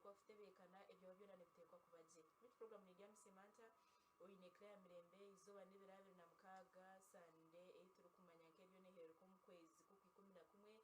Niteekwa kutebeekana, ebyawe byona nibiteekwa kuba gye. Beitu puroguraamu Nindya Msimanta, oine Claire Mirembe, eizooba n'ebiro 26, Sande ei turikumanya nk'eriyo neehereruka omu kwezi kw'Okwikumi na kumwe,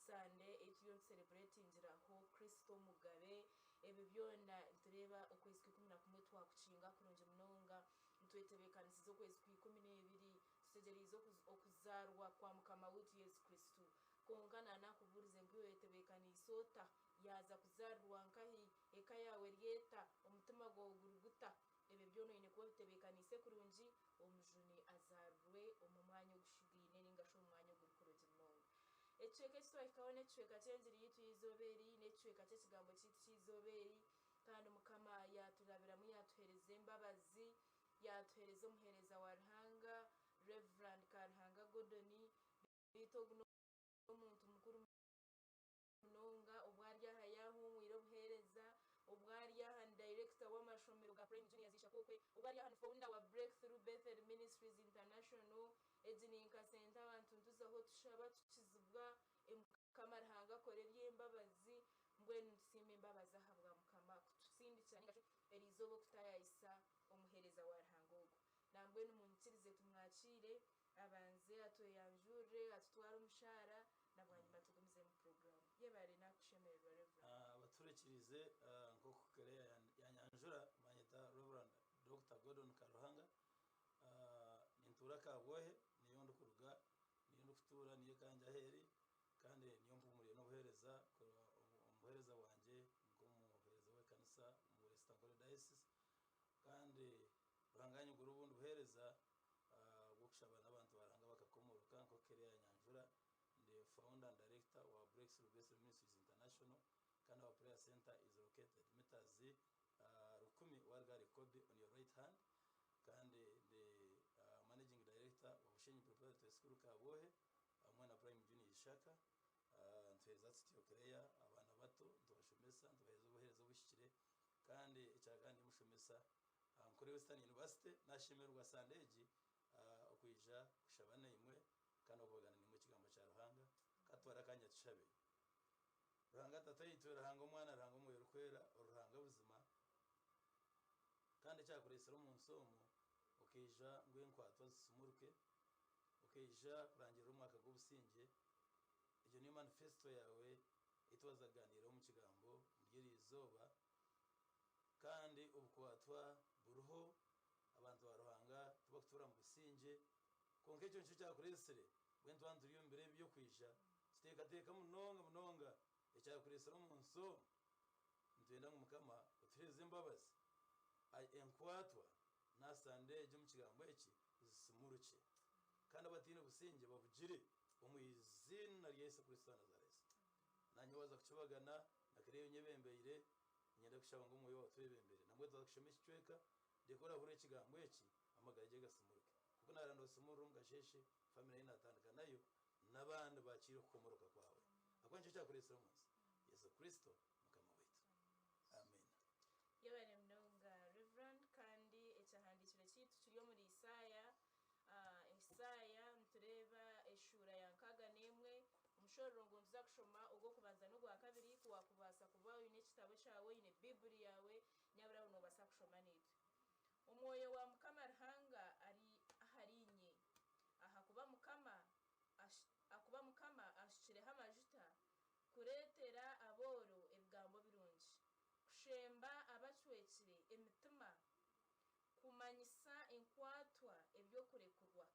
Sande ei turiyo nitusereburetingiraho Kristo Omugabe. Ebyo byona nitureeba okwezi kw'Ikumi na kumwe twakukinga kurungi munonga, nitwetebeekanisiza okwezi kw'Ikumi n'ebiri, tutegyereize okuzaarwa kwa Mukama waitu Yesu Kristo. Kwonka naanakubuurize ngu iwe oyetebeekaniise ota? Yaaza kuzaarirwa nkahi? Eka yaawe eri eta? Omutima gwawe guri guta? Ebyo byona oine kuba obitebeekaniise kurungi, Omujuni azaarirwe omu mwanya ogushugaine nainga shi omu mwanya oguri kurungi munonga. Ekicweka eki twahikaho n'ekicweka ky'engiri yaitu y'eizooba eri, n'ekicweka ky'ekigambo kyaitu ky'eizooba eri, kandi Mukama yaaturabiramu yaatuheereza embabazi, yaatuheereza omuheereza wa Ruhanga, Rev. Karuhanga Gordon, beitu ogu n'omuntu mukuru munonga obu ari aha yaahuumwire obuheereza, obu ari aha ni dayirekita w'amashomero ga Prime Juniors Ishakokwe, obu ari aha ni founder wa Breakthrough Bethel Ministries International, egi ni nka senta abantu nituzaho tushaba tukizibwa, Mukama Ruhanga akora eby'embabazi, mbwenu nitusiima embabazi ahabwa Mukama kutusindikira ninga shi eriizooba okutaayaayisa omuheereza wa Ruhanga ogu. Nambwenu munyikirize tumwakiire abanze atweyanjurire, atutware omu shaara na bwanyima tugumizemu puroguraamu. Yebare nakushemererwa Rev. Abatuhurikiriize nk'oku Claire yanyanjura banyeta Rev. Dokita Gordon Karuhanga. Nintuura Kabwohe niyo ndikuruga, niyo ndikutuura niyo eka yangye ahu eri kandi niyo mpumuriire n'obuheereza omu buheereza bwangye nk'omuheereza w'ekanisa omu West Ankole Diocese. Kandi Ruhanga yanyigura obundi buheereza bw'okushaba n'abantu ba Ruhanga bakakomoroka nk'oku Kelly yanyanjura. Ndi founder and director wa Breakthrough Bethel Ministries International kandi our prayer center is located meters 1000 waruga ahari Kobe on your right hand kandi ndi managing director wa Bushenyi Preparatory School Kabwohe hamwe na Prime Junior Ishaka. Nituheereza tutyo Claire abaana bato nitubashomesa nitubaheereza obuheereza obuhikire Kandi ekya kandi ndi mushomesa aha Nkore Western University. Nashemererwa Sande egi okwija kushaba naimwe kandi n'okubagana naimwe ekigambo kya Ruhanga. Ka tutware akanya tushabe. Ruhanga Tataitwe, Ruhanga Omwana, Ruhanga Omwoyo Orikwera, ori Ruhanga buzima, kandi ekyakureetsire omu nsi omu okaija ngu enkwatwa zisumuruke, okaija kurangirira omwaka gw'obusingye, egyo niyo manifesto yaawe ei twaza kugaaniiraho omu Kigambo omuri eri izooba, kandi obukwatwa buriho, abantu ba Ruhanga tibarikutuura mu busingye, kwonka ekyo nikyo kyakureetsire mbwenu twaba nituri omu biro ebi by'okwija, tuteekateeka munonga munonga ekyakureetsire omu nsi omu, nitwenda ngu Mukama otuheereze embabazi, enkwatwa na Sande egi omu Kigambo eki zisimurukye, kandi abataine busingye babugire. Omu iziina rya Yesu Kristo wa Nazareesi, naanye waaza kukibagana na kiriya onyebembeire, niinyenda kushaba ngu Omwoyo waawe atwebembere. Nambwenu twaza kushoma ekicweka, reka orahurira ekigambo eki, amagara gye gasimuruke. Nk'oku naaraba noosimurura omu kasheeshe, famire ei naatandika nayo, n'abandi baakiire okukomoroka kwawe. Ahakuba nikyo kyakureetsire omu nsi. Yesu Kristo Mukama waitu. Amiina. Yebare munonga Rev. Kandi ekyahandiikirwe kyaitu kiri omuri Isaaya Isaaya nitureeba eshuura ya 61, omushororongo nituza kushoma ogw'okubanza n'ogwakabiri. Ku waakubaasa kuba oine ekitabo kyawe, oine Baiburi yaawe, nyabura aho noobaasa kushoma naitwe. Omwoyo wa Mukama Ruhanga ari ahariinye, ahakuba Mukama ahakuba Mukama anshukireho amajuta kureetera abooro ebigambo birungi, kushemba abacwekire emitima, kumanyisa enkwatwa eby'okurekurwa,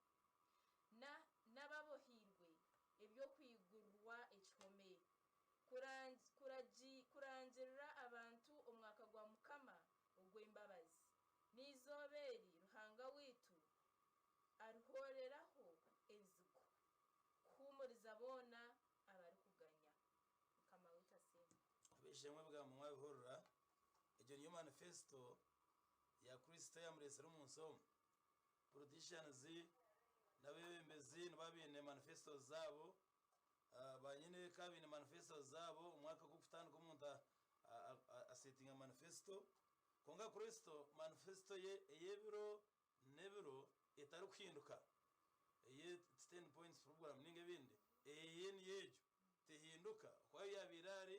na n'ababohirwe eby'okwigurwa ekihome, kurangirira abantu omwaka gwa Mukama ogw'embabazi, n'eizooba eri Ruhanga waitu arihooreraho enzigu, kuhuumuriza boona abarikuganya. Mukama waitu asiimwe. Ab'eishe-emwe ebigambo mwabihurira, egyo niyo manifesto ya Kristo eyamureetsire omu nsi omu. Politicians n'abeebembezi nibaba baine manifestos zaabo, banyine-eka baine manifestos zaabo, omwaka gurikutandika omuntu asetinga manifesto, kwonka Kristo manifesto ye ey'ebiro n'ebiro etarikuhinduka, eye ten points program ninga ebindi, eye niyo egyo, tehinduka, oku yaabaire ari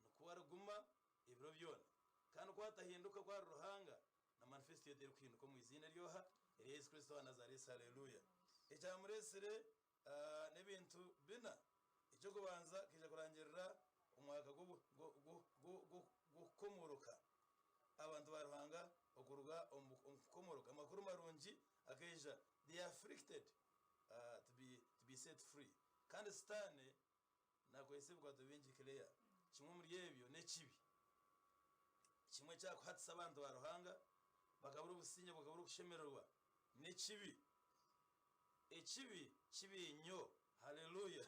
nikwo ariguma. ebiro byona. Kandi ku atahinduka ku ari Ruhanga, na manifesto ye terikuhinduka omu iziina ery'oha? Erya Yesu Kristo owa Nazareesi. Haleluya! Ekyamureetsire n'ebintu bina. Eky'okubanza, akaija kurangirira omwaka gw'okukomoroka abantu ba Ruhanga okuruga omu kukomoroka. Amakuru marungi akaija, the afflicted to be set free. Kandi Sitaane Naakozesa ebikwato bingi Claire. Kimwe omuri ebyo n'ekibi. Kimwe ekyakuhatisa abantu ba Ruhanga bakabura obusingye bakabura okushemererwa n'ekibi. Ekibi kibi nyo. Haleluya!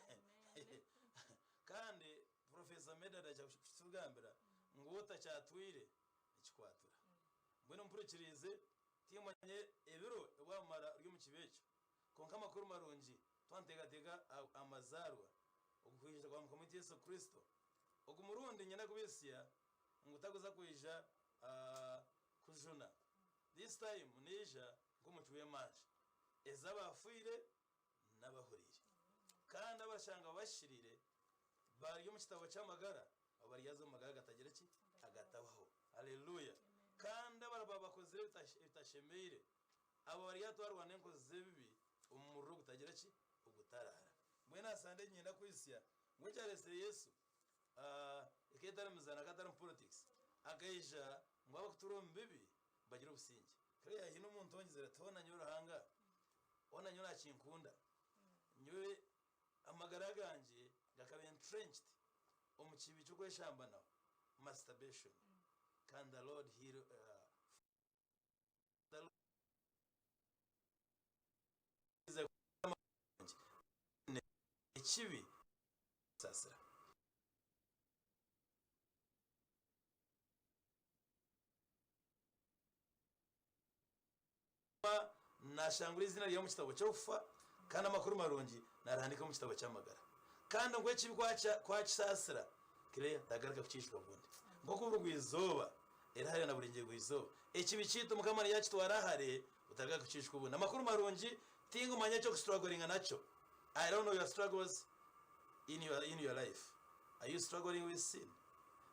Kandi Professor Medard aija kukitugambira ngu otakyatwire nikikwatura. Mbwenu mpurikiriize tiimanye ebiro ebi wamara ori omu kibi ekyo. Kwonka amakuru marungi, twanteekateeka aha mazaarwa, okwija kwa Mukama waitu Yesu Kristo. Ogu murundi nyine kubitsya ngu takuza kwija kujuna. This time naija nk'omucwi w'emanja ez'abaafiire n'abahuriire. Kandi abashanga bashirire bari omu kitabo ky'amagara, abo baryaza omu magara agatagira ki? Agatahwaho. Haleluya! Kandi abaraba bakozire ebitashemeire, Abo baryatwarwa n'enkozi z'ebibi omu muriro ogutagira ki? Ogutaraara. Mbwenu aha Sande niinyenda kwitsya ngu ekyareetsire Yesu eka etari mizaano aka atari mu politics, akaija ngu abarikutuura omu bibi bagire obusingye. Claire haine omuntu ongizire ati hoona nyowe Ruhanga, hoona nyowe nakinkunda, nyowe amagara gangye gakaba entrenched omu kibi ky'okweshambanaho, masturbation, can the Lord heal Ekibi kusasira. Nashangura eiziina ryawe omu kitabo ky'okufa, kandi amakuru marungi narihandika omu kitabo ky'amagara. Kandi ngu ekibi ku akisaasira, Claire tagaruka kukiijuka bundi. Nk'oku burugwa-izooba eri hare na burengyerwa-izooba, ekibi kyaitu Mukama niyo akitwara hare, otagaruka kukiijuka obundi. Amakuru marungi, tingumanya eky'okustrugglinga nakyo. I don't know your struggles in your life. Are you struggling with sin?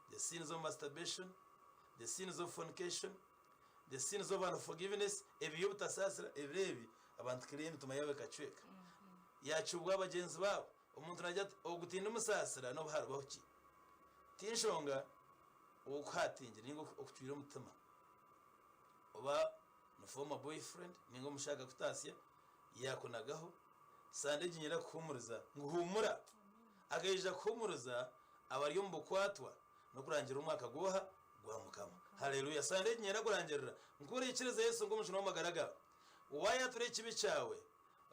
The sins of masturbation, the sins of fornication, the sins of unforgiveness, ebi by'obutasaasira, ebiro ebi abantu Claire emitima yaabo ekacweka. Yaacubwa bagyenzi baabo. Omuntu naagira ati, Ogu tindimusaasira n'obu haribaho ki. Ti nshonga ow'okuhaatingira nainga okucwire omutima. Oba ni former boyfriend nainga omushaija akakutaasya yaakunagaho, Sande egi niinyenda kukuhuumuriza ngu huumura. Akaija kuhuumuriza abari omu bukwatwa n'okurangirira omwaka gw'oha? Gwa Mukama. Haleluya! Sande egi niinyenda kurangirira ngu ku oraikiriza Yesu nk'Omujuni w'amagara gaawe, waayatura ekibi kyawe,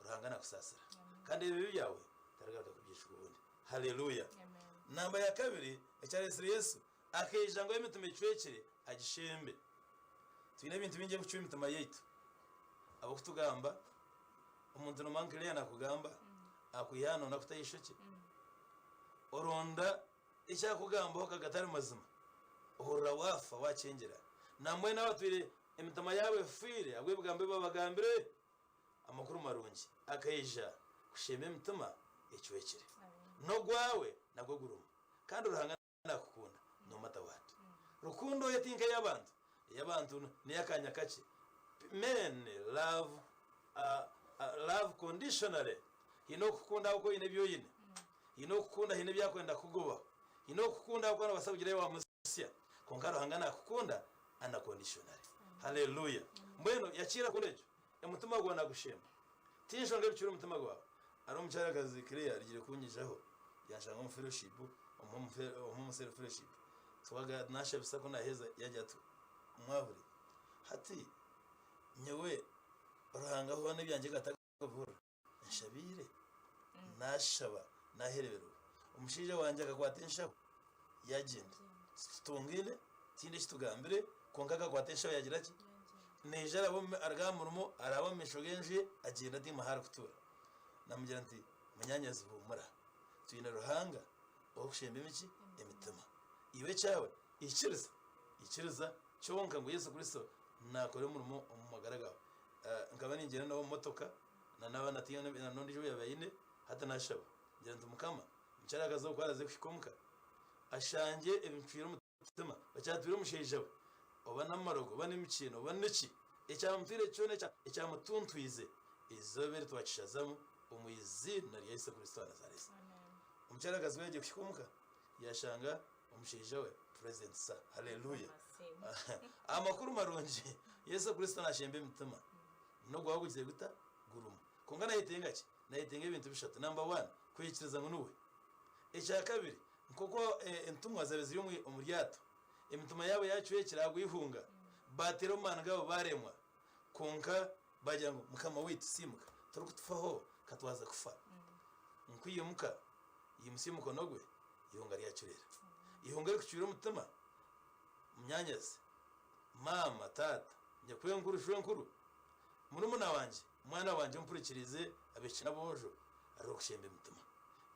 Ruhanga nakusaasira kandi ebibi byawe tarigaruka kubyijuka obundi. Haleluya! Namba ya kabiri ekyareetsire Yesu, akaija ngu emitima ecwekire agishembe. Twine ebintu bingi ebirikucwa emitima yaitu. Ab'okutugamba, omuntu nomanya nka Leah nakugamba, akwiha aha noona akutaho eishokye. Oronda eki akugambaho ka gatari mazima, ohurira waafa waakyengyera. Nambwenu abatwire emitima yaabo efiire ahabw'ebigambo ebi babagambire. Amakuru marungi akaija kushemba emitima ecwekire. N'ogwawe nagwo gurimu. Kandi Ruhanga nakukunda no matter what. Rukundo ye ti nk'ey'abantu. Ey'abantu n'ey'akaanya kakye. Men love love conditionally. Haine okukunda ahabw'okuba oine ebi oine. Haine okukunda haine ebi arikwenda kukugobaho. Haine okukunda ahabw'okuba noobaasa kugira ebi waamutsya. Kwonka Ruhanga nakukunda unconditionally. Haleluya! Mbwenu yakiira rukundo egyo, omutima gwawe nagushemba. Ti nshonga ebicwire omutima gwawe. Hariho omukyarakazi Claire arigire kunyijaho yanshanga omu fellowship, omu home cell fellowship. Twaga nashabisa ku naheza yagira ati mwahuri hati nyowe Ruhanga hoona ebyangye atakabihurira. Nshabiire, naashaba, naahereberwa. Omushaija wangye akakwata enshaho yaagyenda. Titutungaine, tihaine eki tugambire, kwonka akakwata enshaho yaagira ki? Naija araba aruga aha murimo, araba omu maisho g'enju ye, agyenda tihaine ahu arikutuura. Naamugira nti, Munyaanyazi huumura. Twine Ruhanga orikushemba emiki? Emitima. Iwe ekyawe, ikiriza, ikiriza kyonka ngu Yesu Kristo naakora omurimo omu magara gaawe. Nkaba ningyenda nawe omu motoka na n'abaana tihaine na n'ondiijo ou yaabaire aine, hati naashaba ngira nti, Mukama, mukyarakazi ogu ku araaze kuhika omuka, ashangye ebincwire omutima. emitima, okyatwire omushaija we, oba n'amarogo, oba n'emikiino, oba niki, ekyamutwire kyona ekyamutuntwize, eizooba eri twakishazamu omu iziina rya Yesu Kristo wa Nazareesi. Omukyarakazi we yagiye kuhika omuka, yashanga omushaija we present sir. Haleluya! Amakuru marungi, Yesu Kristo nashemba emitima, n'ogwawe gugire guta? Gurimu. Kwonka nayetenga ki? Nayetenga ebintu bishatu. Namba wani, kwikiriza ngu niwe. Ekyakabiri, nk'oku entumwa zabaire ziri omu ryato, emitima yaabo yacwekire ahabw'eihunga, baateera omu maani gaabo baaremwa, kwonka baagira ngu, Mukama waitu, simuka, torikutufaho, ka twaza kufa. Nkwimuka, yaimutsya omukono gwe, eihunga ryacureera. Eihunga erikucwire omutima, munyaanyazi, maama, taata, nyakwenkuru, shwenkuru, murumuna wangye, mwana wangye ompurikiriize, abaishiki n'aboojo, ariho kushemba emitima.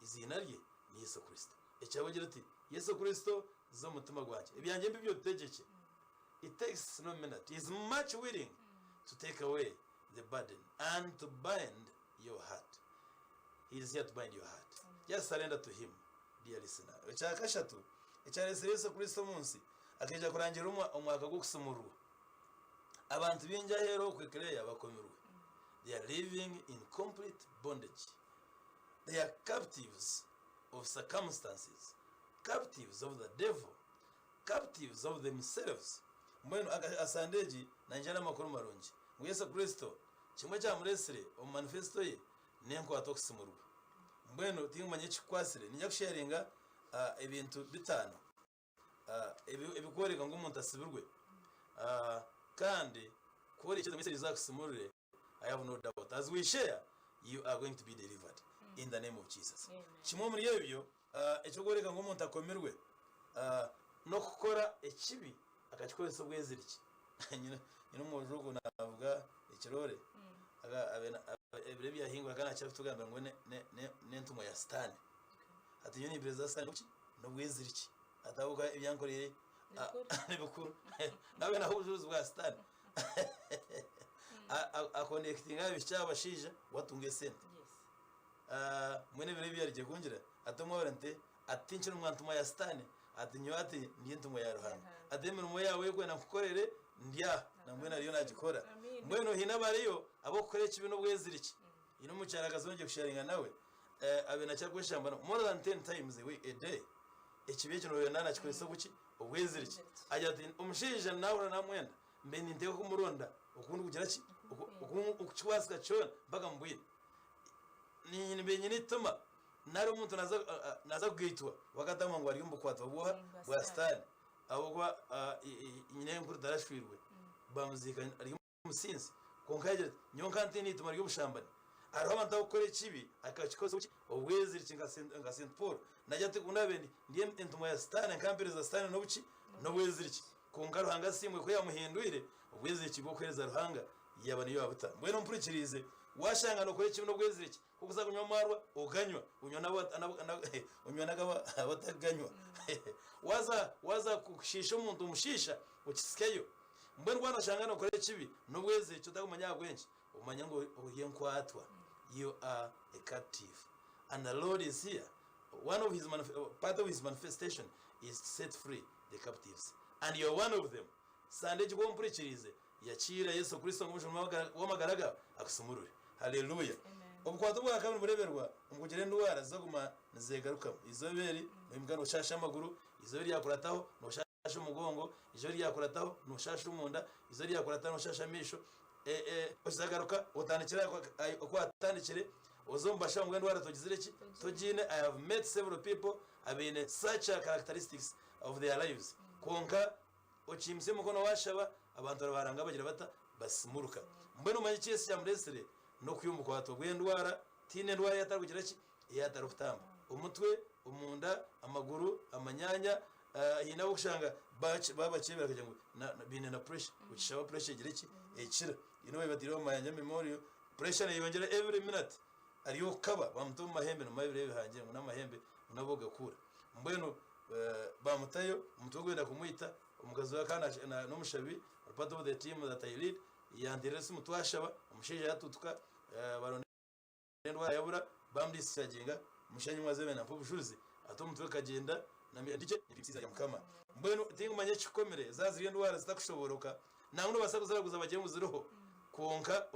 Eiziina rye ni Yesu Kristo. Ekirabo ogira oti, Yesu Kristo, za omu mutima gwangye. Ebyangye mbi by'otutegyekye. It takes no minute. He is much willing to take away the burden and to bind your heart. He is here to bind your heart. Just surrender to him, dear listener. Ekya kashatu, ekyareetsire Yesu Kristo omu nsi, akaija kurangirira omwaka gw'okusumururwa. Abantu baingi aheeru okwe Claire bakomirwe. They are living in complete bondage. They are captives of circumstances, captives of the devil, captives of themselves. Mbwenu aha Sande egi naija n'amakuru marungi ngu Yesu Kristo kimwe ekyamureetsire omu manifesto ye n'enkwatwa okusimurwa. Mbwenu tinkumanya ekikukwatsire, niinyija kusharinga ebintu bitaano ebikworeka ngu omuntu asibirwe kandi ku oriikiriza ngu Yesu ariija akusimurire, I have no doubt as we share you are going to be delivered in the name of Jesus. Kimwe omuri ebyo ekirikworeka ngu omuntu akomirwe n'okukora ekibi akakikoresa obweziriki. Nyine omwojo ogwo navuga ekiroore ebiro ebyahingura akaba nakira kutugambira ngu n'entumwa ya sitaane. Hati nyowe nimpereza sitaane n'obweziriki hati ahabw'okuba ebi ankoreire nibikuru. Nawe naha obujurizi bwa sitaane. Akonekitinga aha baishiki abashaija watunga esente. Mbwenu ebiro ebi yarugire kungira ati omwabura nti ati tinkiri ntumwa ya sitaane ati nyowe ati ndi entumwa ya Ruhanga. Ati emirimo yaawe ei orikwenda nkukorere ndi aha na mbwenu ariyo nagikora. Mbwenu haine abariyo ab'okukora ekibi n'obweziriki. Haine omukyarakazi ou ngiye kusharinga nawe abaire nakira kweshambana more than ten times a day. Ekibi ekyo nooreeba naanakikoresa obuki? Obweziriki. Agira ati, Omushaija naahurira naamwenda, mbe ninteekwa kumuronda oku ndikugira ki? Oku kikubaasika kyona mpaka mubwine. Mbe nyine eitima nari omuntu naaza kugaitwa bakatamba ngu ari omu bukwatwa bw'oha? Bwa Sitaane. Ahabw'okuba nyinenkuru tarashwirwe, baamuziika ari omusinzi. Kwonka yaagira ati, Nyowe nka ntaine eitima ry'obushambani. Hariho abantu abarikukora ekibi akakikozesa obuki? Obweziriki nka Saint Paul. Naagira ati, Ku ndaabe ndi entumwa ya Sitaane, nkampeereza Sitaane n'obuki? N'obweziriki. Kwonka Ruhanga asiimwe ku yaamuhindwire obweziriki bw'okuheereza Ruhanga, yaaba niyo yaabuta. Mbwenu ompurikiriize, waashanga nookora ekibi n'obweziriki, ku orikuza kunywa amaarwa, oganywa, onywa n'abatarikuganywa. Waaza kushiisha omuntu, omushiisha, okisikeyo. Mbwenu waaba noshanga nokora ekibi n'obweziriki otakumanya ahabw'enki, omanye ngu ori enkwatwa, you are a captive and the Lord is here, one of his part of his manifestation is to set free the captives and you are one of them. Sande egi ku ompurikiriize, yakiira Yesu Kristo nk'omujuni w'amagara gaawe akusumurure. Haleluya! Obukwatwa obwa kabiri nibureeberwa omu kugira endwara zirikuguma nizeegarukamu. Eizooba eri noimuka noshaasha amaguru, eizooba eryakurataho noshaasha omugongo, eizooba eryakurataho noshaasha omunda, eizooba eryakurataho noshaasha amaisho, okizagaruka otandikire oku watandikire, oze omu bashaho ngu endwara togizire ki? Togiine. I have met several people abaine such a characteristics of their lives kwonka okiimutsya omukono washaba abantu barabaranga bagira bata? Basimuruka. Mbwenu omanye eki Yesu kyamureetsire? N'okwiha omu bukwatwa bw'endwara, tihaine endwara ei atarikugira ki? Ei atarikutamba. Omutwe, omunda, amaguru, amanyaanya, Haine abu orikushanga baabakyebera bakagira ngu baine na pressure, okishaba pressure egire ki? Ekira. Haine ou bateire omu Mayanja Memorial, pressure neyeyongyera every minute, ari okukaba bamuta omu mahembe nomanya ebiro ebihangire ngu n'amahembe ngu nabo gakuura. Mbwenu bamutayo omutwe gwenda kumwita, omukazi we akaba n'omushabi, ari part of the team that I lead, yanteerera esimu twashaba, omushaija yatutuka baronda endwara yabura bamudisichaginga omushaija omwe aze nampa obujurizi ati omutwe gukagyenda Ndigye nimpimisiza ya Mukama. Mbwenu tinkumanya ekikomire za ziri endwara zitakushobooroka nangwa nobaasa kuziraguza bagire ngu ziriho kwonka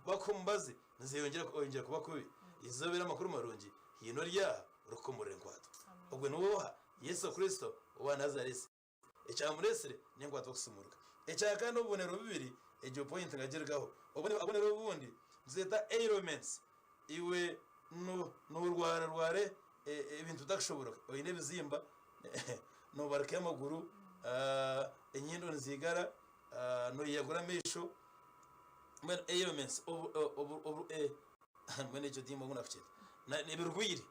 bakuha omubazi nizeyongyera oyongyera kuba kubi. Eizooba eri amakuru marungi haine ori aha orikukomorora enkwato. Ogwe niwe oha? Yesu Kristo owa Nazaresi. Ekyamureetsire n'enkwatwa okusumuruka. Ekya kandi obubonero bubiri egyo point ngagirugaho. Obubonero obundi nituzeeta ailments. Iwe norwara rwara ebintu bitakushoboroka. Oine ebizimba, nobaruka amaguru, enyindo nizigara, noyeyagura amaisho, mbwenu ailments mbwenu ekyo timbwa ngu nakukyeta. Ebirwaire,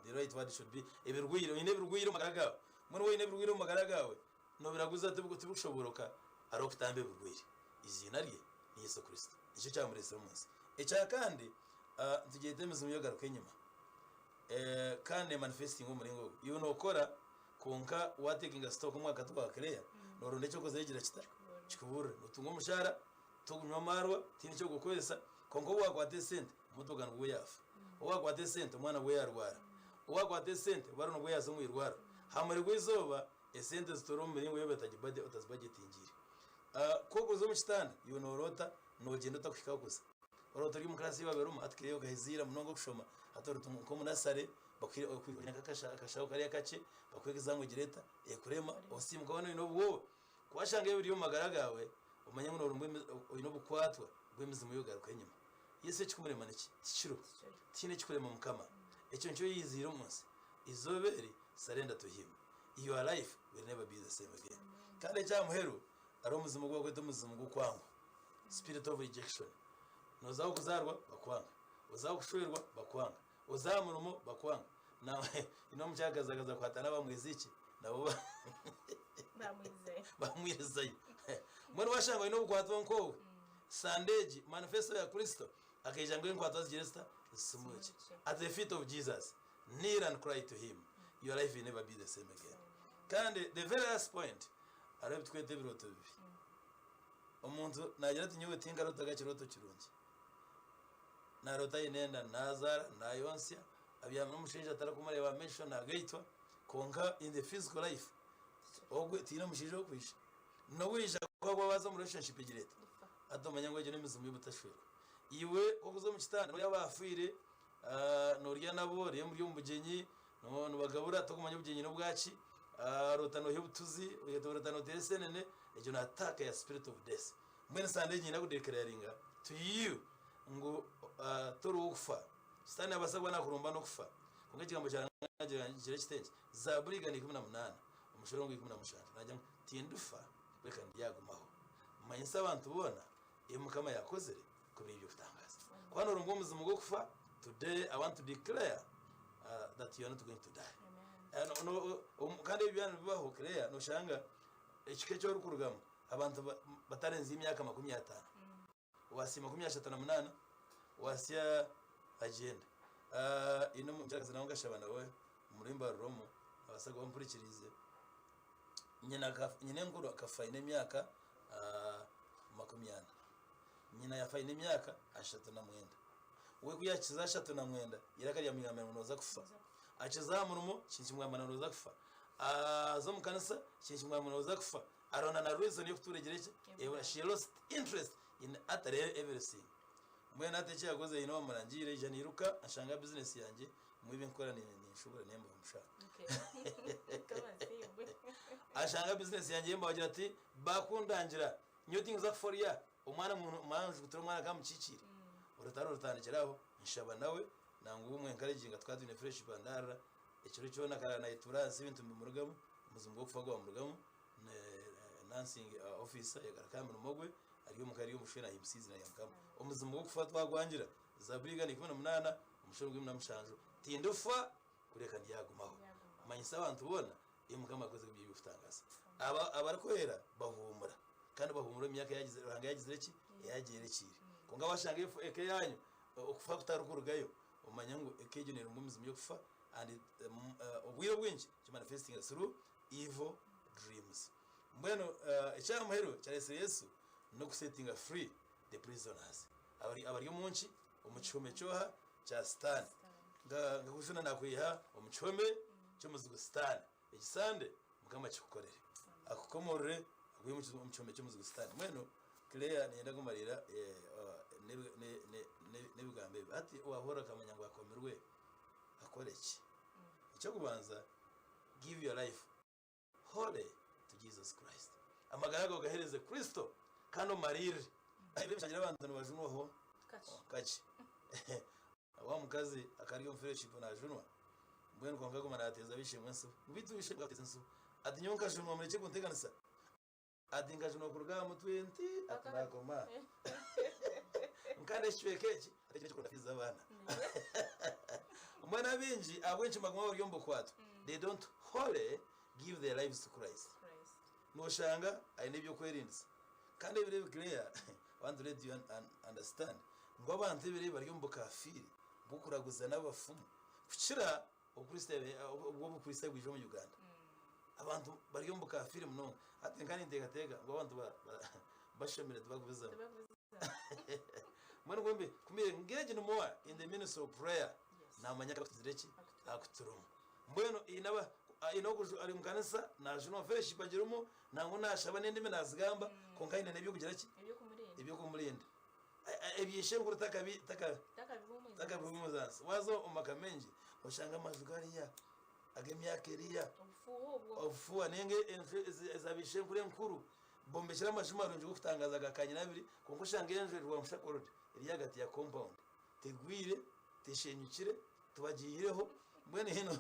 the right word should be ebirwaire. Oine ebirwaire omu magara gaawe. Mbwenu waaba oine ebirwaire omu magara gaawe, nobiraguza tibikushoboroka hariho okutamba ebirwaire. Eiziina rye ni Yesu Kristo. Nikyo kyamureetsire omu nsi. Ekya kandi, nitugyeta emizimu y'ogaruka enyima kandi nemanifestinga omu muringo ogu. Iwe nookora kwonka waatekinga stock omwaka tigwakiriya, nooronda eky'okukozesa ekigira kita? Kikuburire. Nootunga omushaara, tokunywa amaarwa, tihaine eki orikukozesa, kwonka obu waakwata esente, emotoka nibwo yaafa. Obu waakwata esente, omwana nibwo yaarwara. Obu waakwata esente, baroo nibwo yaaza omu irwariro. Aha muheru gw'eizooba, esente zituura omu miringo ei otazibajetingiire. Ku orikuza omu kitanda, iwe nooroota noogyenda otarikuhikaho kuza. Oroota ori omu kiraasi ei waabaire orimu, hati kare okaheza ira munonga okushoma, hati ori nk'omu nasare, bakuhaire nk'akashaho kariya kakye, bakuha egizaamu egira eta, ekurema, osiimuka weena oine obwoba. Ku waashanga ebyo biri omu magara gaawe, omanye ngu noorumbwa oine obukwatwa bw'emizimu y'okugaruka enyima. Yesu ekikumurema niki? Tikiriho. Tihaine ekikurema Mukama. Ekyo nikyo yaiziire omu nsi. Eizooba eri, surrender to him. Your life will never be the same again. Kandi eky'aha muheru, hariho omuzimu ogu barikweta omuzimu gw'okwangwa, spirit of rejection. Nooza ahu okuzaarwa, bakwanga. Oza ahu kushwerwa, bakwanga. Oza aha murimo, bakwanga. Haine omukyakazi akaza kuhatana abamweziiki, nabo bamwirizayo. Mbwenu washanga oine obukwatwa nk'obwo, Sande egi, manifesto ya Kristo, akaija ngu enkwatwa zigire zita? Zisumurukye. At the feet of Jesus, kneel and cry to him. Your life will never be the same again. Kandi the very last point, hariho ebi tukweta ebirooto bibi. Omuntu naagira ati nyowe tinkarotaga kirooto kirungi. Naroota aine enda, nazaara, nayonsya, abyami n'omushaija atarikumureeba aha maisho, nagaitwa, kwonka in the physical life, ogwe tihaine omushaija orikwija. N'owaija ku arikuba baaza omu relationship egira eta? Hati omanye ngu egyo n'emizimu y'obutashwerwa. Iwe ku orikuza omu kitanda noreeba abaafiire, norya nabo, oriyo muri omu bugyenyi, nibagabura torikumanya obugyenyi n'obwaki, oroota nooha obutuzi, oroota nooteera esenene, egyo ni attack ya spirit of death. Mbwenu Sande egi nyine kudeclaringa to you ngu tori w'okufa. Sitaane nabaasa kuba nakurumba n'okufa kwonka ekigambo kya Ruhanga nikigira kiti eki, Zaaburi 118 omushorongo 17 naagira ngu tindifa kureka ndyagumaho mmanyise abantu boona ebi Mukama yaakozire ku biri eby'okutangaaza. Ku norumbwa omuzimu gw'okufa, today I want to declare that you are not going to die. Kandi ebi byaba nibibaho Claire, noshanga ekika eki orikurugamu abantu batarenze emyaka 50. Waasya 38, waasya agyenda. Haine omukyarakazi nawe nkashaba nawe omu rurembo rurimu, nabaasa kuba ampurikiriize. Nyinenkuru akafa aine emyaka 40. Nyina yaafa aine emyaka 39. We ku yaakize 39, eiraka ryamugambira ngu nooza kufa. Akiza aha murimo, ekintu kimugambira ngu nooza kufa. Aza omu kanisa, ekintu kimugambira ngu nooza kufa. Arona na reason yokutuura egire ki? Ebura. She lost interest in utterly everything. Mbwenu hati eki yakoze haine owamurangiire aija nairuka ashanga business yangye mbwenu ebi nkukora ninshubura nembaho omushara. Ashanga business yangye yembaho agira ati bakundangira nyowe tinkuza kufa orya omwana njugutura omwana akamukikiire. Orutaro rutandikira aho nshaba nawe nangwa obumwe encouraginga tukaba twine friendship andarira ekiro kyona akaraara nayetuura ahansi ebintu nibimurugamu omuzimu gw'okufa gwamurugamu. Nursing officer yagaruka aha murimo gwe ari omuka ari omushwere nahimbisa eizina rya Mukama. Omuzimu gw'okufa twagwangira. Zaburi 118 omushoro gwa 17 Tindifa kureka ndyagumaho manyise abantu boona ebi Mukama akozire biri eby'okutangaaza. Aba abarikwera bahuumura kandi bahuumura omu myaka eyagize Ruhanga yagizire ki? Eyagyerekiire. Kwonka washanga eka eyanyu okufa kutarikurugayo omanye ngu eka egyo nerumu emizimu y'okufa and obwire obwingi kimanifestinga through evil dreams. Mbwenu eky'aha muheru kyareetsire Yesu n'okusetinga free the prisoners abari abari omu nki omu kihome kyoha kya Sitaane. Nka nkakujuna nakwiha omu kihome ky'omuzigu Sitaane. Egi Sande Mukama akikukorere. Akukomorore akwihe omu kihome ky'omuzigu Sitaane. Mbwenu Claire niinyenda kumariira n'ebigambo ebi. Hati owahurira akamanya ngu akomirwe akore ki? Eky'okubanza give your life wholly to Jesus Christ. Amagara gawe ogahereze Kristo kandi omariirire. Ebi ebishangira abantu nibajunwaho kakye. Wa mukazi akaba ari omu fellowship najunwa, mbwenu kwonka aguma nateeza ab'eishe-emwe entsibo. Ngu beitu ow'eishe-emwe akuteeza entsibo? Ati nyowe nkajunwa murekye kunteganisa. Ati nkajunwa kuruga aha mutwe nti ati nakoma aha. Kandi ekicweka eki ati eki n'eky'okuronda fiizi z'abaana. Mbwenu abaingi ahabw'enki nibaguma bari omu bukwato? They don't wholly give their lives to Christ. Noshanga aine eby'okwerindisa. Kandi ebiro ebi Claire, I want to let you understand ngu abantu ebiro ebi bari omu bukafiiri bw'okuraguza n'abafumu kukira obu obukristaayo bwija omu Uganda. Abantu bari omu bukafiiri munonga. Hati nka ninteekateeka ngu abantu bashomire tibakubizamu. Mbwenu kumbe kumbe engage more in the ministry of prayer namanya akutugire ki akuturimu. Mbwenu haine aba aine okuju ari omu kanisa naajunwa fellowship agirimu nangwa naashaba n'endimi naazigamba kwonka aine n'eby'okugira ki Eby'okumurinda. eby'okumurinda. Ebyo ishenkuru takabi taka Takabihuumwiza takabihuumuza nsi. Waaza omu maka maingi oshanga amaju gariya ag'emyaka eriya Obufuuha obwo. obufuuha nainga enju eza baishenkuru enkuru bombekire amaju marungi g'okutangaaza ga kanyinabiri kwonka oshanga enju eri rwamushakorore eri ahagati ya compound tegwire teshenyukire tibagiihireho mbwenu haine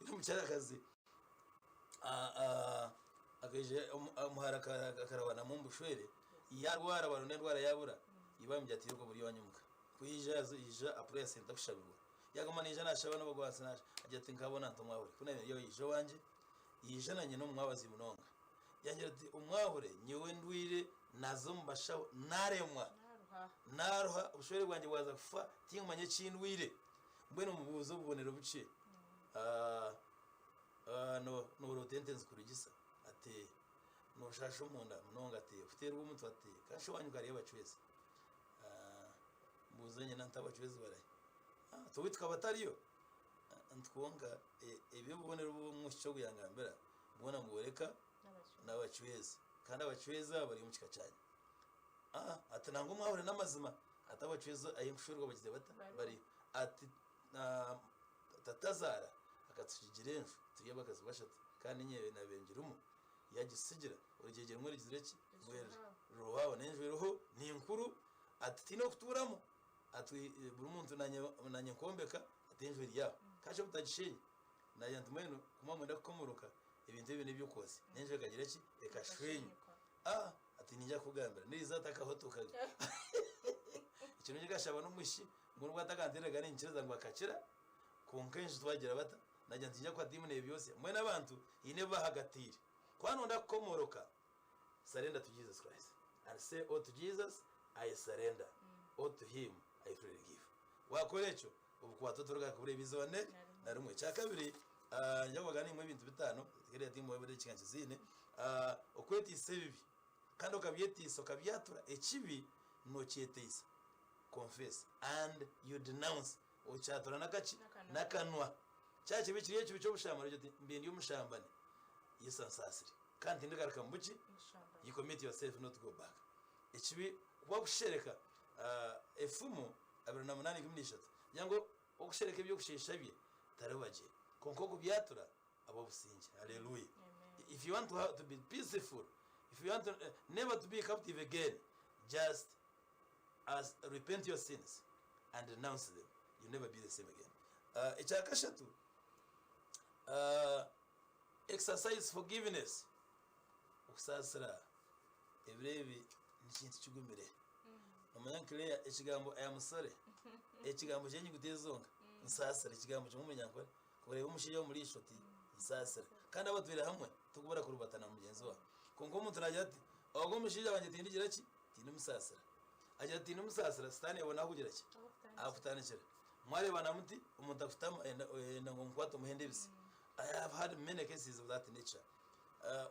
omukyarakazi akaija omuhara akarabanamu omu bushwere yarwara baronda endwara yabura iba yamugira ati iruka obure iwanyu omuka ku yaija yaija apuraya sente kushabirwa yaguma naija nashaba n'obugwatsi agira ati nkabona nti omwahure ku nabiire yaija owangye yaija na nyina omumwabazi munonga yangira ati omwahure nyowe ndwaire naza omu bashaho naremwa Naaruha, obushwere bwangye bwaza kufa, tinkumanya eki ndwaire. Mbwenu mubuuze obubonero bukye. Nooroota ente nizikurugisa? Ati, Nooshaasha omunda munonga? Ati, Okuteerwa omutwe? Ati, Kandi shi owaanyu hariyo abacwezi? Mbuuza nyina nti, Abacwezi barahi? Ati, Owaitu tukaba tariyo. Nti, Kwonka ebi obubonero obu omwishiki ogu yangambira bwona nibworeka n'abacwezi. Kandi abacwezi abo bari omu kika kyanyu. Ah, ati nangwa omwahure n'amazima ati abacwezi ahi nkushwerwa bagize bata bariyo ati ah, tatazaara akatusigira enju turi abakazi bashatu kandi nyewe nabiire ngirimu yagisigira orugyegye rumwe rugizire ki rwerire ruruho n'enju eriho ni nkuru ati tihaine okutuuramu ati buri muntu nanye nanye nkombeka ati enju eri aho kandi obutagisheenya nagira nti mbwenu ku mwamwenda kukomoroka ebintu ebi n'eby'okwosya n'enju ekagira ki ekashwenywa Ah, ati ninja kukugambira niriza atakahotokaga ekirungi nkashaba n'omwishiki ngu nubwo atakantereraga ninkiriza ngu akakira kwonka enju twagira bata nagira nti ninja kuha tiimu nebyosya mbwenu abantu haine ebi bahagatiire ku nonda kukomoroka surrender to Jesus Christ and say oh to Jesus I surrender oh to him I freely give wakora ekyo obukwatwa toruga kubureeba izooba ne na rimwe ekyakabiri ah, ninja kubaga nimwe ebintu bitano keriya tiimu ebere ekika nkiziine Ah, okweteisa ebibi kandi okabyeteisa okabyatura ekibi nokyeteisa confess and you denounce okyatura nakaki N'akanwa. n'akanwa kya kibi kiri ekibi ky'obushambani ogira oti mbe ndi omushambani yesu ansaasire kandi tindigaruka mu buki Omushambani. you commit yourself not to go back ekibi wakushereka ah, efumu 28:13 kugira ngu okushereka eby'okusheesha bye tariba gye kwonka okubyatura aba obusingye haleluya Amen. if you want to, have to be peaceful if you want to, never to be captive again just as repent your sins and renounce them you'll never be the same again ekyakashatu exercise forgiveness okusaasira ebiro ebi nikintu kigumire nomanya Claire ekigambo I am sorry ekigambo kyenyuguta ezi zonka nsaasira ekigambo kimwe omunyankore kureeba omushaija omu riisho oti nsaasira kandi abatwire hamwe tokubura kurubata na mugyenzi waawe kwonka omuntu nagira ati ogwo omushaija wangye tindigira ki tindimusaasira agira ati tindimusaasira sitaane yabona ahu kugira ki ahakutandikira mwareebana muti omuntu akutama ayenda ngu omukwate omuhe endebisi I have had many cases of that nature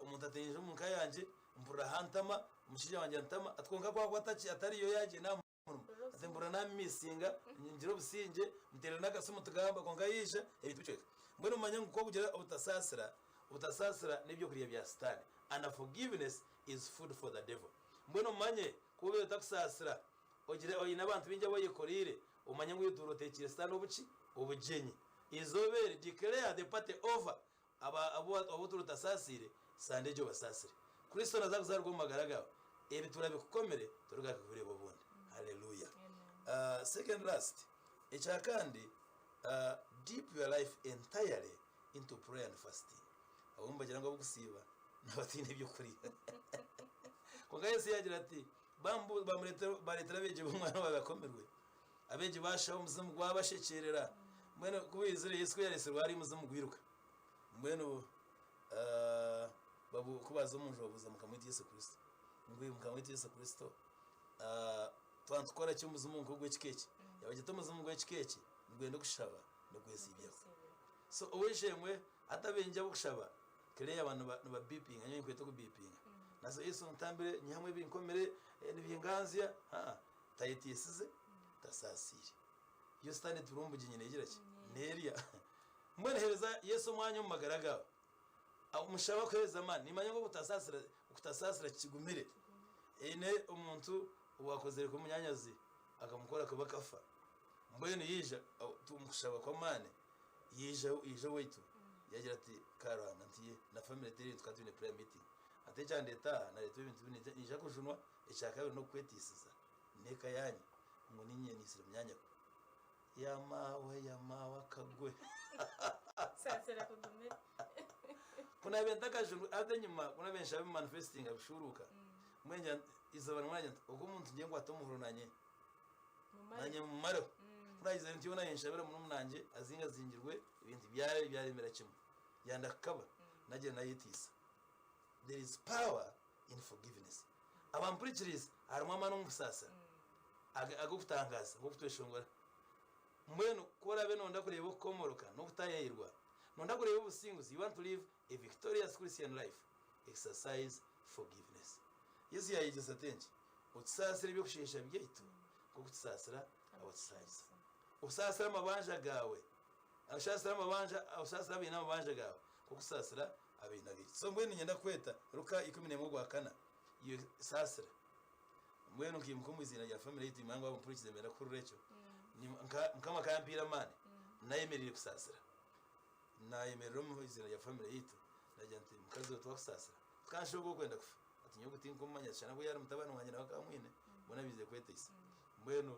omuntu ataija omu nka yangye mpurira hantama omushaija wangye antama ati kwonka ku akuba atariyo yagyenda aha murimo ati mpurira namisinga ngira obusingye muteerera n'akasimu tugamba kwonka yaija ebintu bicweka mbwenu mumanye ngu ku okugira obutasaasira Obutasaasira n'ebyokurya bya Sitaane and forgiveness is food for the devil. Mbwenu omanye ku obaire otakusaasira ogire oine abantu baingi abu oyekoreire omanye ngu otuura oteekiire Sitaane obuki? Obugyenyi. Eizooba eri declare the party over aba abu abu otuura otasaasiire Sande egyo obasaasire. Kristo naza kuzaarwa omu magara gaawe ebituura bikukomire torigaruka kubireeba obundi. Hallelujah. Second last ekya kandi dip your life entirely into prayer and fasting. Abamwe nibagira ngu abarikusiiba nabataine ebyokurya. Kwonka Yesu yaagira ati, Bambu- bamureetera bareetera abeegi b'omwana owaabaire akomirwe. Abeegi baashaba omuzimu gwabashekyerera. Mbwenu ku baizire Yesu ku yaareetsirwe hariya omuzimu gwiruka. Mbwenu ah, babu- ku baaza omu nju babuuza Mukama waitu Yesu Kristo ngu Mukama waitu Yesu Kristo, ah, twaba nitukora ki omuzimu nk'ogw'ekika eki? Yaabagira ati omuzimu gw'ekika eki nigwenda okushaba n'okwesiibyakwo. So ow'eishe-emwe hati abaingi ab'okushaba Claire aba niba bipinga nyowe ninkweta okubipinga naza Yesu ntambire nyihamu ebinkomire nibinganzya haa tayetiisize tasaasiire yo sitaane etuura omu bugyenyi negira ki nerya mbwenu hereza Yesu omwanya omu magara gaawe omushabe akuhereze amaani nimanya ngu okutasaasira okutasaasira kigumire eine omuntu owakozire kubi munyanyazi akamukora kubi akafa mbwenu yaija omu kushaba kw'amaani Yaija yaija owaitu yagira ati Karuhanga nti ye na family teri tukaba twine prayer meeting ati ekyandeeta aha nareetwa ebintu binu niija kujunwa ekyakabiri n'okukwetiisiza n'eka yanyu ngu niinye niisire munyanyoko yamaawe yamaawe akagwe Saasira kugumire. ku naabaire ntakajunwe hati enyima ku naabaire nshaba manifestinga bishuuruuka mbwenu ngira nti eizooba rimwe nagira nti ogu omuntu ngiye nkwate omuhoro nanye nanye mumareho ku naagizire ntyo naanye nshabire murumuna wangye azingazingirwe ebintu byaremera kimwe yanda kukaba nagira nayetiisa there is power in forgiveness abampurikiriize harimu amaani omu kusaasira ag'okutangaasa nk'okutweshongora mbwenu ku oraabe noyenda kureeba okukomoroka n'okutayairwa noyenda kureeba obusinguzi you want to live a victorious Christian life exercise forgiveness Yesu yayegyesa ati enki Otusaasire eby'okusheesha byaitu, nk'oku tusaasira abatusaagisa. Osaasire amabanja gaawe, osaasire amabanja, osaasire abaine amabanja gaawe, nk'oku tusaasira abaine agaitu. So mbwenu niinyenda kukweta Luka 11 ogwakana, iwe saasira. Mbwenu nkaimuka omu iziina rya famire yaitu, nimanya ngu waaba ompurikize nibenda kuhurira ekyo. Mukama akampiire amaani, nayemereire kusaasira. Nayemerera omu iziina rya famire yaitu, nagira nti mukazi we twakusaasira. Tukanshuba ogwo okwenda kufa. Ati nyowe ogu tinkumumanya shana ku yaari mutabani wangye nawe akaba amwine, mbwenu abaizire kweteisa. Mbwenu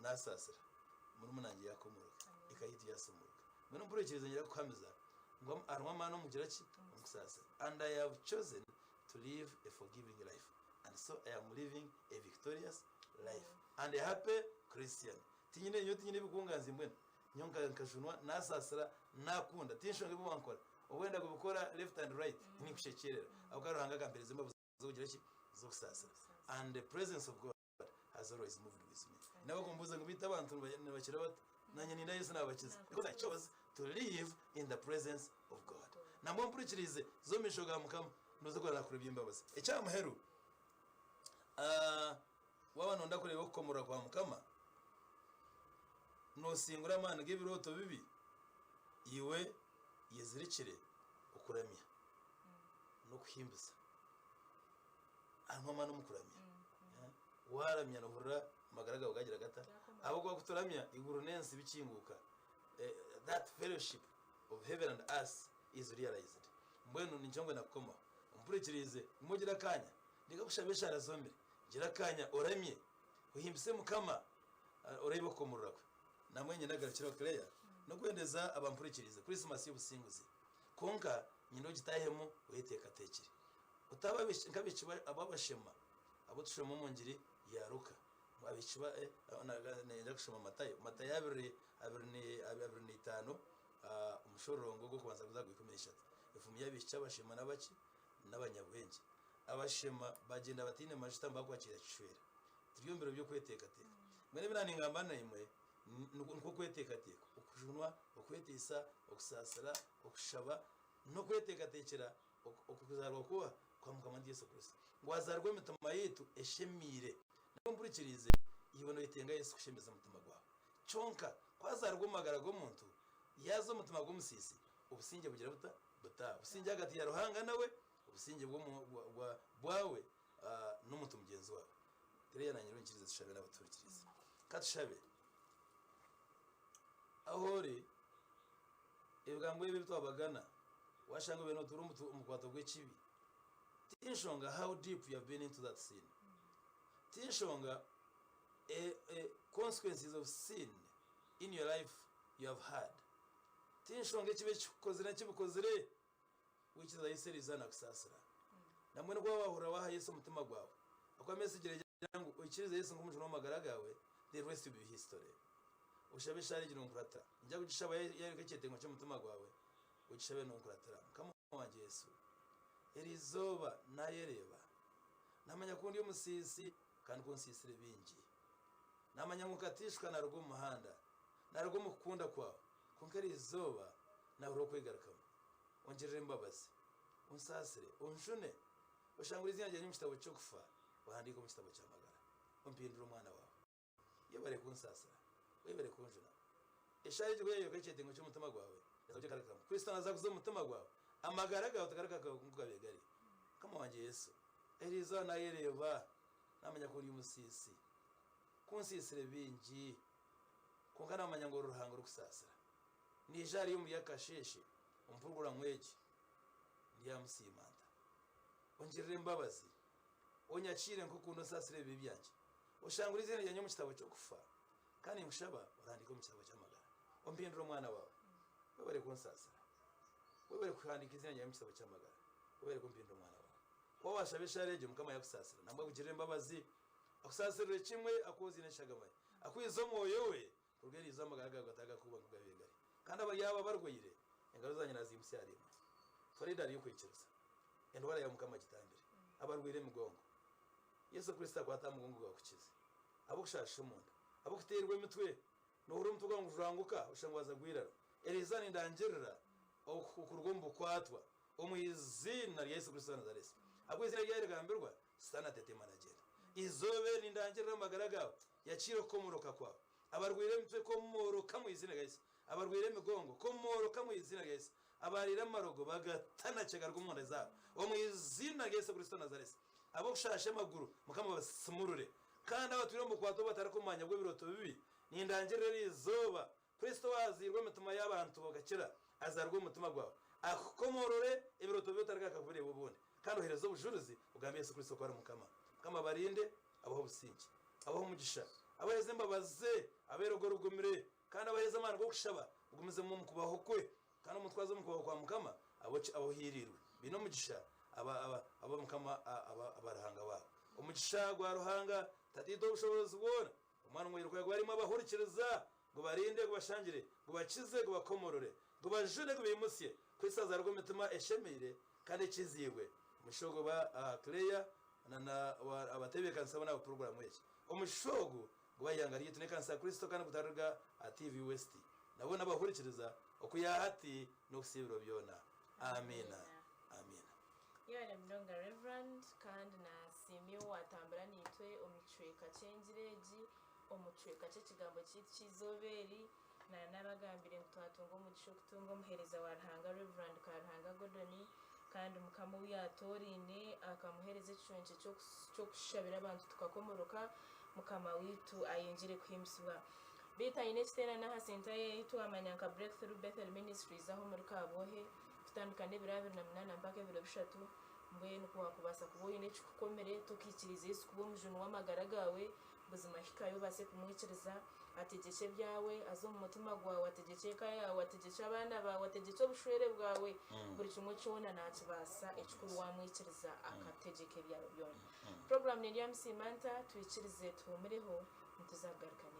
naasaasira, murumuna wangye yaakomoroka, eka yaitu yaasumuruka. Mbwenu mpurikirize nyine kukuhamiza ngu harimu amaani omu kugira ki? Omu kusaasira. And I have chosen to live a forgiving life and so I am living a victorious life and a happy Christian. Tinyine, nyowe tinyine ebikunganzi mbwenu. Nyowe nkajunwa, naasaasira, naakunda, tinshonga ebi wankora. Obwenda kubikora left and right ninkushekyerera ahabw'okuba Ruhanga akampereza embabazi z'okugira ki? Z'okusaasira. And the presence of God has always moved with me. Nabo kumbuuza ngu beitu abantu nibakira bata? Nanye ninda Yesu nabakiza. Because I chose to live in the presence of God. Nambwo mpurikiriize za omu maisho ga Mukama noza kureba nakora eby'embabazi. Ekya muheru, ah, waaba noyenda kureeba okukomorora kwa Mukama, Noosingura amaani g'ebirooto bibi? Iwe yezirikire okuramya n'okuhimbisa. Harimu amaani omu kuramya. Waaramya noohurira amagara gaawe gaagira gata? Ahabw'okuba ku turamya, eiguru n'ensi bikinguuka. That fellowship of heaven and earth is realized. Mbwenu nikyo mbwena kukomaho. Ompurikiriize, guma ogire akaanya. Ndeka kushaba eshaara zomire. Gira akaanya oramye, ohimbise Mukama. Oreebe okukomorora kwe. Nambwenu nyenda kugarukira aho Claire n'okwendeza abampurikiriize Christmas y'obusinguzi. Kwonka nyenda ogitahemu oyeteekateekire. Otaba nk'abaishiki abo abashema abu tushoma omu ngiri ya Luka. Ngu abaishiki ba niinyenda kushoma Matayo. Matayo abiri abiri n'itaano omushororongo ogw'okubanza kuza aha gwa 13. Efumu y'abaishiki abashema n'abaki? N'abanyabwengye. Abashema bagyenda bataine majuta ngu bakwakiira kishwera. Turi omu biro by'okweteekateeka. Mbwenu ebi naaningamba naimwe nikwo kweteekateeka, okujunwa, okweteisa, okusaasira, okushaba, n'okweteekateekyera okuzaarwa kuha kwa Mukama waitu Yesu Kristo. Ngu azaarwe emitima yaitu eshemeire. Nabwo mpurikiriize, iwe noyetenga Yesu kushemeza omutima gwawe. Kyonka ku azaarwa omu magara g'omuntu, yaaza omu mutima gw'omusiisi, obusingye bugira buta? Butaaha. Obusingye ahagati ya Ruhanga nawe, obusingye bwawe n'omuntu mugyenzi waawe. Claire nanye nyikirize tushabe n'abatuhurikiriize. Ka tushabe. Ahu ori, ebigambo ebi ebi twabagana, washanga obaire notuura omu mukwato gw'ekibi, tinshonga how deep you have been into that sin, tinshonga consequences of sin in your life you have had, tinshonga ekibi ekikukozire nekibikozire, Waikiriza Yesu eriizooba nakusaasira. Nambwenu ku waaba wahurira waaha Yesu omutima gwawe, ahakuba message negira ngu oikirize Yesu nk'omujuni w'amagara gaawe, the rest will be history. Oshabe eshaara egi nonkuratira. Niinyija kugishaba yayoreka ekyetengo ky'omutima gwawe, ogishabe nonkuratira. Mukama wangye Yesu, eriizooba nayereeba. Namanya ku ndi omusiisi kandi ku nsiisire bingi. Namanya ngu nkatiishuka naruga omu muhanda, naruga omu kukunda kwawe, kwonka eriizooba nahurira okwegarukamu. Ongirire embabazi, onsaasire, onjune, oshangure eiziina ryangye omu kitabo ky'okufa, ohandiike omu kitabo ky'amagara. Ompindure omwana waawe. Yebare kunsaasira, webare kunjuna. Eshaaha egi ku yaayoreka ekyetengo ky'omutima gwawe, neeza Kristo naaza kuza omu mutima gwawe, amagara gaawe tigarikagaruka nk'oku gaabaire gari. Mukama wangye Yesu, eri izooba naayereeba, naamanya ku ndi omusiisi, ku nsiisire bingi, kwonka naamanya ngu ori Ruhanga orikusaasira. Naija ahari omuri aka kasheeshe omu puroguraamu egi, ndyamusiima nta? Ongirire embabazi, onyakiire nk'oku onsaasire ebibi byangye. Oshangure eiziina ryangye omu kitabo ky'okufa, kandi ninkushaba orandiike omu kitabo ky'amagara. Ompindure omwana waawe. Webare kunsaasira. Webare kuhandiika eiziina ryangye omu kitabo ky'amagara. Webare kumpindura omwana waawe. Ku waashaba eshaara egyo, Mukama yakusaasira. Nambwa akugirire embabazi, akusaasirire kimwe, akwozie n'eshagama ye, akwihize omwoyo we. Kuruga eri izooba amagara gaawe gatagakuuba nk'oku gaabaire gari. Kandi abari abo abarwaire, engaro zangye naaziimutsya ahariimwe. Twara eidaara ry'okwikiriza. Endwara yaawe Mukama agitambire. Abarwaire emigongo, Yesu Kristo akwate aha mugongo gwawe akukize. Ab'okushaasha omunda, ab'okuteerwa emitwe, noohurira omutwe gwawe nigujuranguka oshusha ngu waaza gw'eiraro, eri izooba nindangirira okuruga omu bukwatwa omu iziina rya Yesu Kristo wa Nazareesi. Ahabw'okuba eiziina ryawe rigambirwa, Sitaane atetema nagyenda. Eizooba eri nindangirira amagara gaawe. Yakiira okukomoroka kwawe. Abarwaire emitwe komoroka omu eiziina rya Yesu. Abarwaire emigongo komoroka omu eiziina rya Yesu. Abariire amarogo bagatanakye garuga omu nda zaabo omu eiziina rya Yesu Kristo wa Nazaresi. Ab'okushaasha amaguru Mukama abasimurure. Kandi abatwire omu bukwatwa obutarikumanya bw'ebirooto bibi nindangirira eri izooba Kristo owaazairwe emitima y'abantu bagakira, azaarwe omu mutima gwawe, akukomorore ebirooto bi otarikagaruka kubireeba obundi, kandi oheereze obujurizi ogambe Yesu Kristo ku ari Mukama. Mukama abarinde, abahe obusingye, abahe omugisha, abaheeze embabazi ze, abeere ogwo orugumire, kandi abaheeze amaani g'okushaba, mugumizemu omu kubaho kwe, kandi omutwaze omu kubaho kwa Mukama abohiiriirwe. Baine omugisha aba, aba, aba Mukama aba, aba Ruhanga waabo. Omugisha gwa Ruhanga Tataitwe ow'obushoboorozi bwona, Omwana omwiruka gwarimu abahurikiriza, gubarinde, gubashangire, gubakize, gubakomorore, gubajune, gubaimutsye, kuhitsya azaarwa omu mitima eshemeire kandi ekiziibwe. Omugisha ogwo ba aha Claire na na abatebeekanisa boona aba puroguraamu egi. Omugisha ogu guba aha ihanga ryaitu n'ekanisa ya Kristo kandi gutariruga aha TV West na boona abahurikiriza okwiha hati n'okuhitsya ebiro byona. Amiina. Amiina. Yebare munonga Reverand kandi nasiima iwe owatambura naitwe omu kicweka ky'engiri egi, omu kicweka ky'ekigambo kyaitu ky'eizooba eri. Nanabagambire ngu twatunga omugisha okutunga omuheereza wa Ruhanga Rev. Karuhanga Gordon kandi Mukama ou yatooraine akamuheereza ekiconco ky'okushabira abantu tukakomoroka, Mukama waitu ayongyere kuhimbisibwa. Beitu aine ekiteerane aha senta ye ei twamanya nka Breakthrough Bethel Ministries aho omuri Kabwohe kutandika n'ebiro 28 mpaka ebiro bishatu. Mbwenu ku wakubaasa kuba oine ekikukomire tokaikiriize Yesu kuba omujuni w'amagara gaawe, buzima hikayo obaase kumwikiriza ategyekye ebyawe, aze omu mutima gwawe ategyekye eka yaawe, ategyekye abaana baawe, ategyekye obushwere bwawe, buri kimwe kyona nakibaasa ekikuru wamwikiriza akategyeka ebyawe byona. Puroguraamu neri aha Musiimanta, twikirize tuhuumureho nituza kugaruka.